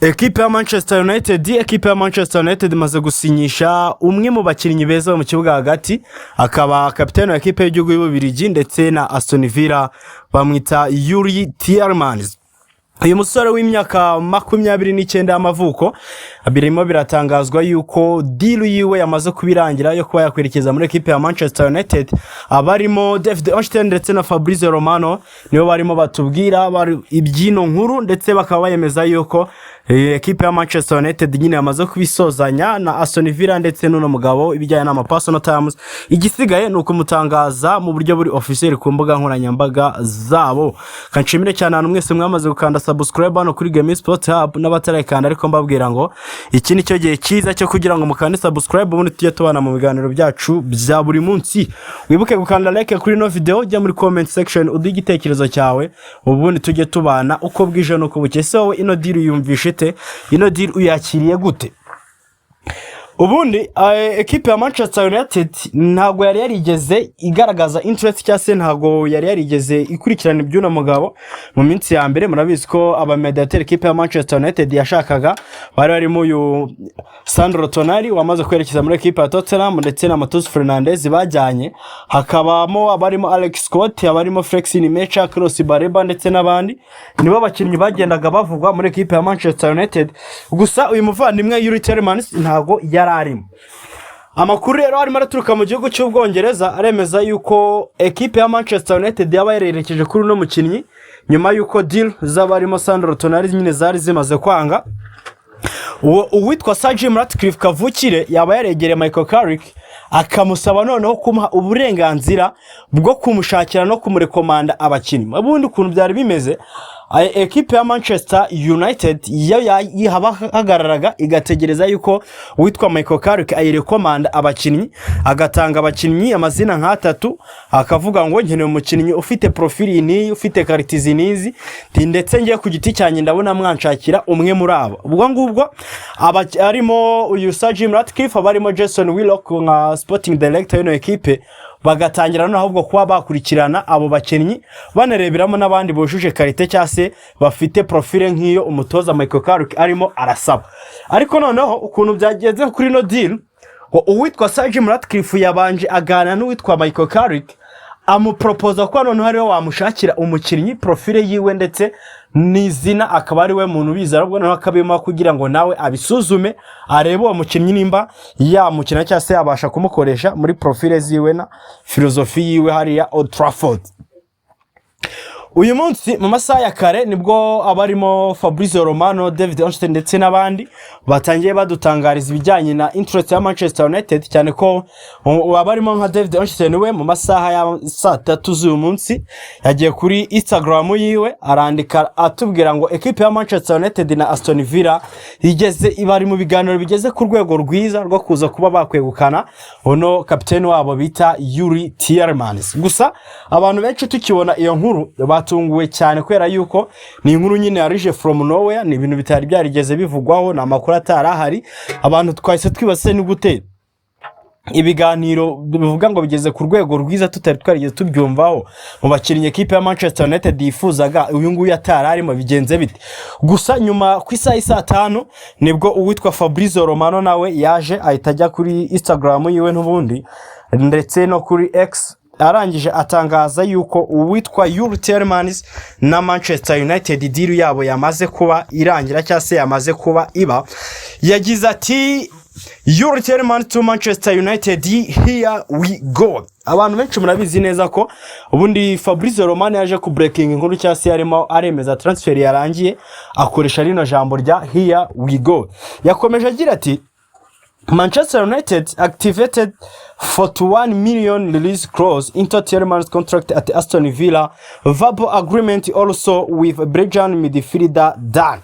Ekipe ya Manchester United imaze gusinyisha umwe mu bakinnyi beza bo mu kibuga hagati, akaba kapitani wa ekipe y'igihugu y'Ububiligi ndetse na Aston Villa, bamwita Youri Tielemans. Uyu musore w'imyaka 29 y'amavuko, birimo biratangazwa yuko deal yiwe yamaze kubirangira yo kuba yakwerekeza muri ekipe ya Manchester United. Abarimo David Ornstein ndetse na Fabrizio Romano nibo barimo batubwira bari iby'ino nkuru, ndetse bakaba bayemeza yuko ekipe ya Manchester United nyine yamaze kubisozanya na Aston Villa ndetse n'uno mugabo ibijyanye n'ama personal terms. Igisigaye ni ukumutangaza mu buryo buri official ku mbuga nkoranyambaga zabo. Kanshimire cyane ahantu mwese mwamaze gukanda subscribe hano kuri Game Sport Hub n'abatarayikanda, ariko mbabwira ngo iki ni cyo gihe cyiza cyo kugira ngo mukande subscribe, ubundi tujye tubana mu biganiro byacu bya buri munsi. Wibuke gukanda like kuri ino video, ujya muri comment section uduhe igitekerezo cyawe, ubundi tujye tubana uko bwije n'uko bukeye. Se wowe ino deal uyumvishe ite? Ino deal uyakiriye gute? Ubundi ekipe ya Manchester United ntabwo yari yarigeze igaragaza interest, cyangwa se ntabwo yari yarigeze ikurikirana iby'uno mugabo mu minsi ya mbere. Murabizi ko abamediateri ekipe ya Manchester United yashakaga bari barimo uyu Sandro Tonali wamaze kwerekeza muri ekipe ya Tottenham ndetse na Matheus Fernandes bajyanye, hakabamo abarimo Alex Scott, abarimo Felix Nmecha, Carlos Baleba ndetse n'abandi. Nibo bakinnyi bagendaga bavugwa muri ekipe ya Manchester United. Gusa uyu muvandimwe Youri Tielemans ntabwo yari arimo. Amakuru rero arimo araturuka mu gihugu cy'Ubwongereza aremeza yuko ekipe ya Manchester United yaba yarerekeje kuri uno mukinnyi nyuma y'uko deal z'abarimo Sandro Tonali nyine zari zimaze kwanga. Uwo uwitwa Sir Jim Ratcliffe kavukire yaba yaregereye Michael Carrick, akamusaba noneho kumuha uburenganzira bwo kumushakira no kumurekomanda abakinnyi. Ubundi ukuntu byari bimeze, ekipe ya Manchester United iyo yahagararaga igategereza yuko uwitwa Michael Carrick ayirekomanda abakinnyi, agatanga abakinnyi amazina nk'atatu, akavuga ngo nkeneye umukinnyi ufite profile iyi n'iyi, ufite qualité izi n'izi, ndetse ngiye ku giti cyanjye ndabona mwanshakira umwe muri abo. Ubwo ngubwo harimo uyu Sir Jim Ratcliffe, abarimo Jason Willock nka sporting director y'ino ekipe, bagatangira noneho ahubwo kuba bakurikirana abo bakinnyi, banareberamo n'abandi bujuje qualité cyangwa se bafite profile nk'iyo umutoza Michael Carrick arimo arasaba. Ariko noneho ukuntu byagenze kuri ino deal, ngo uwitwa Sir Jim Ratcliffe yabanje aganira n'uwitwa Michael Carrick, amuporopoza ko noneho ariwe wamushakira umukinnyi, profile yiwe ndetse n'izina akaba ari we muntu ubizi, ahubwo noneho akabimuha kugira ngo nawe abisuzume, arebe uwo mukinnyi nimba yamukina cyangwa se yabasha kumukoresha muri profile ziwe na philosophie yiwe hariya Old Trafford. Uyu munsi mu masaha ya kare nibwo abarimo Fabrizio Romano, David Ornstein ndetse n'abandi batangiye badutangariza ibijyanye na interest ya Manchester United, cyane ko abarimo nka David Ornstein we mu masaha ya saa 3 z'uyu munsi yagiye kuri Instagram yiwe arandika atubwira ngo ekipe ya Manchester United na Aston Villa igeze bari mu biganiro bigeze ku rwego rwiza rwo kuza kuba bakwegukana uno kapiteni wabo bita Youri Tielemans. Gusa abantu benshi tukibona iyo nkuru batunguwe cyane, kubera yuko ni inkuru nyine yarije from nowhere, ni ibintu bitari byarigeze bivugwaho, ni amakuru atari ahari. Abantu twahise twibase ni gute ibiganiro bivuga ngo bigeze ku rwego rwiza tutari twarigeze tubyumvaho, mu bakinnyi ekipe ya Manchester United yifuzaga uyu nguyu atari arimo, bigenze bite? Gusa nyuma ku isaha y'i saa 5 nibwo uwitwa Fabrizio Romano nawe yaje ahita ajya kuri Instagram yiwe n'ubundi ndetse no kuri X, arangije atangaza yuko uwitwa Youri Tielemans na Manchester United deal yabo yamaze kuba irangira cyangwa se yamaze kuba iba. Yagize ati: "Youri Tielemans to Manchester United, here we go." Abantu benshi murabizi neza ko ubundi Fabrizio Romano yaje ku breaking inkuru cyangwa se yarimo aremeza transfer yarangiye, akoresha rino jambo rya "here we go". Yakomeje agira ati: "Manchester United activated 41 million release clause into Tielemans' contract at Aston Villa. Verbal agreement also with Belgian midfielder done."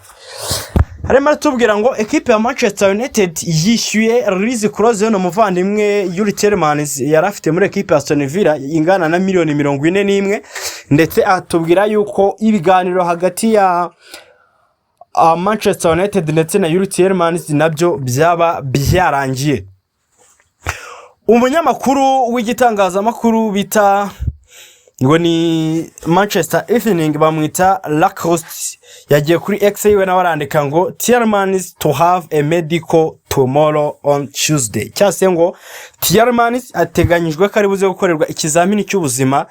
Harimo aratubwira ngo ekipe ya Manchester United yishyuye release clause y'uno muvandimwe Youri Tielemans yari afite muri ekipe ya Aston Villa ingana na miliyoni 41, ndetse atubwira yuko ibiganiro hagati ya Manchester United ndetse na Youri Tielemans nabyo byaba byarangiye. Umunyamakuru w'igitangazamakuru bita Ngo ni Manchester Evening, bamwita Lacoste, yagiye kuri X yiwe nawe arandika ngo "Tielemans to have a medical tomorrow on Tuesday", cyangwa se ngo Tielemans ateganyijwe ko ari buze gukorerwa ikizamini cy'ubuzima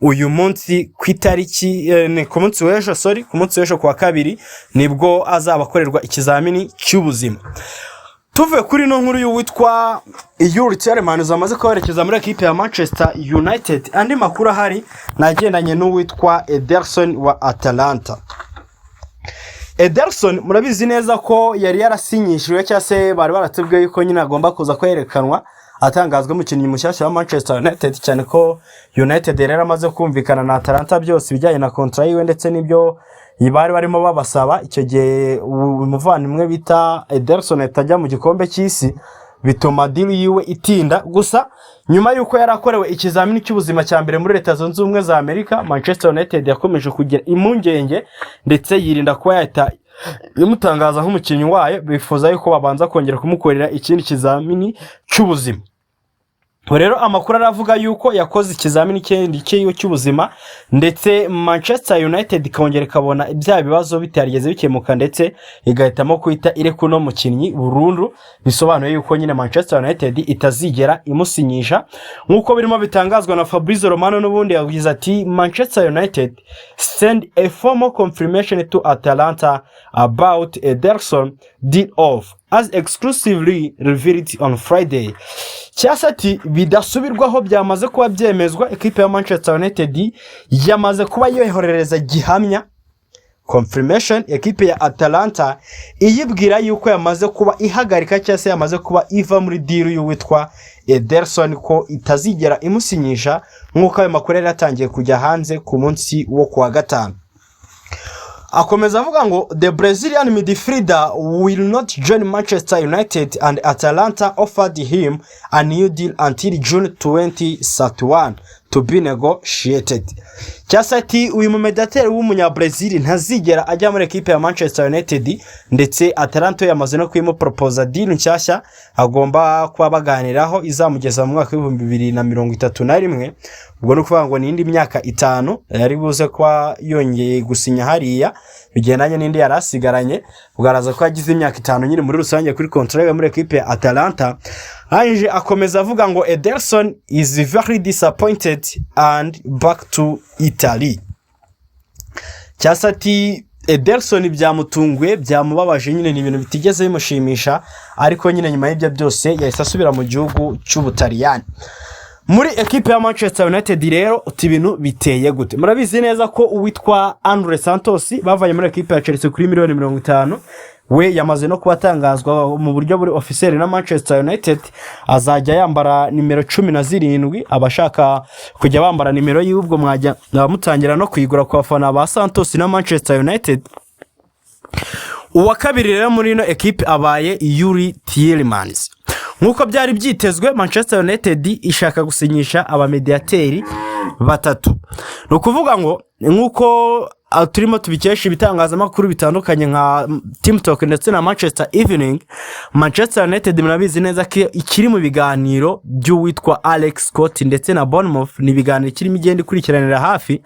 uyu munsi ku itariki ni ku munsi w'ejo, sorry, ku munsi w'ejo ku wa kabiri nibwo azaba akorerwa ikizamini cy'ubuzima. Tuvuye kuri ino nkuru y'uwitwa Youri Tielemans amaze kwerekeza muri ekipe ya Manchester United, andi makuru ahari ni agendanye n'uwitwa Ederson wa Atalanta. Ederson murabizi neza ko yari yarasinyishijwe, cyangwa se bari baratubwiye yuko nyine agomba kuza kwerekanwa atangazwa umukinnyi mushyashya wa Manchester United, cyane ko United yari yaramaze kumvikana na Atalanta byose ibijyanye na contrat yiwe ndetse n'ibyo bari barimo babasaba. Icyo gihe umuvandimwe bita Ederson ahita ajya mu gikombe cy'isi, bituma deal yiwe itinda. Gusa nyuma y'uko yari akorewe ikizamini cy'ubuzima cya mbere muri Leta Zunze Ubumwe za Amerika, Manchester United yakomeje kugira impungenge ndetse yirinda kuba yahita imutangaza nk'umukinnyi wayo, bifuza yuko babanza kongera kumukorera ikindi kizamini cy'ubuzima. Ubu rero amakuru aravuga yuko yakoze ikizamini kindi cyiwe cy'ubuzima, ndetse Manchester United ikongera ikabona bya bibazo bitarigeze bikemuka, ndetse igahitamo guhita ireka uno mukinnyi burundu. Bisobanuye yuko nyine Manchester United itazigera imusinyisha, nk'uko birimo bitangazwa na Fabrizio Romano. N'ubundi yagize ati: "Manchester United send a formal confirmation to Atalanta about Ederson deal off as exclusively revealed on Friday." Cyangwa se ati bidasubirwaho, byamaze kuba byemezwa, ekipe ya Manchester United yamaze kuba yoherereza gihamya, confirmation, ekipe ya Atalanta iyibwira yuko yamaze kuba ihagarika cyangwa se yamaze kuba iva muri deal y'uwitwa Ederson, ko itazigera imusinyisha, nk'uko ayo makuru yari yatangiye kujya hanze ku munsi wo kuwa gatanu. Akomeza avuga ngo "The Brazilian midfielder will not join Manchester United and Atalanta offered him a new deal until June 2031 to be negotiated." Cyangwa se ati uyu mumediateri w'umunyabrazil ntazigera ajya muri ekipe ya Manchester United, ndetse Atalanta yamaze no kuyimuporopoza deal nshyashya agomba kuba baganiraho izamugeza mu mwaka w'2031. Ubwo ni ukuvuga ngo ni indi myaka 5 yari buze kuba yongeye gusinya hariya, bigendanye n'indi yari asigaranye. Ubwo araza ko yagize imyaka 5 nyine muri rusange kuri contrat ye muri ekipe ya Atalanta. Arangije akomeza avuga ngo "Ederson is very disappointed and back to Italy." Cyangwa se ati Ederson byamutunguye, byamubabaje nyine, ni ibintu bitigeze bimushimisha, ariko nyine nyuma y'ibyo byose yahise asubira mu gihugu cy'Ubutaliyani. Muri ekipe ya Manchester United rero uti ibintu biteye gute? Murabizi neza ko uwitwa Andre Santos bavanye muri ekipe ya Chelsea kuri miliyoni 50, we yamaze no kuba atangazwa mu buryo buri officiel na Manchester United, azajya yambara nimero 17. Abashaka kujya bambara nimero yiwe ubwo mwajya mutangira no kuyigura ku bafana ba Santos na Manchester United. Uwa kabiri rero muri ino ekipe abaye Youri Tielemans. Nk'uko byari byitezwe, Manchester United ishaka gusinyisha abamediyateri batatu. Ni ukuvuga ngo nk'uko turimo tubikesha ibitangazamakuru bitandukanye nka TEAMtalk ndetse na Manchester Evening, Manchester United murabizi neza ko ikiri mu biganiro by'uwitwa Alex Scott ndetse na Bournemouth, ni ibiganiro ikirimo igenda ikurikiranira hafi,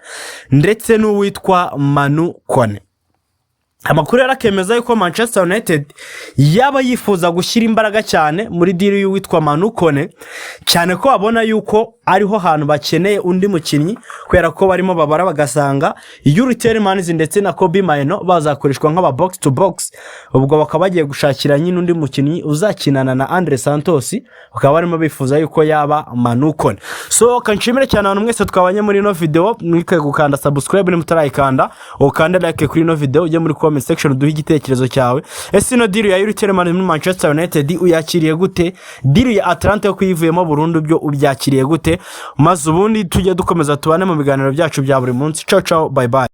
ndetse n'uwitwa Manu Kone. Amakuru yari akemeza yuko Manchester United yaba yifuza gushyira imbaraga cyane muri deal y'uwitwa Manu Kone, cyane ko babona yuko ariho hantu bakeneye undi mukinnyi, kubera ko barimo babara bagasanga Youri Tielemans ndetse na Kobbie Mainoo bazakoreshwa nk'aba box to box. Ubwo bakaba bagiye gushakira nyine undi mukinnyi uzakinana na Andre Santos, bakaba barimo bifuza yuko yaba Manu Kone. So kanshimire cyane abantu mwese twabanye muri ino videwo. Mwike gukanda subscribe niba mutarayikanda, ukande like kuri ino videwo, ujye muri comment section uduhe igitekerezo cyawe. Ese ino deal ya Youri Tielemans muri Manchester United uyakiriye gute? Deal ya Atalanta yo kuyivuyemo burundu byo ubyakiriye gute? Maze ubundi tujye dukomeza tubane mu biganiro byacu bya buri munsi. Ciao ciao, bye bye.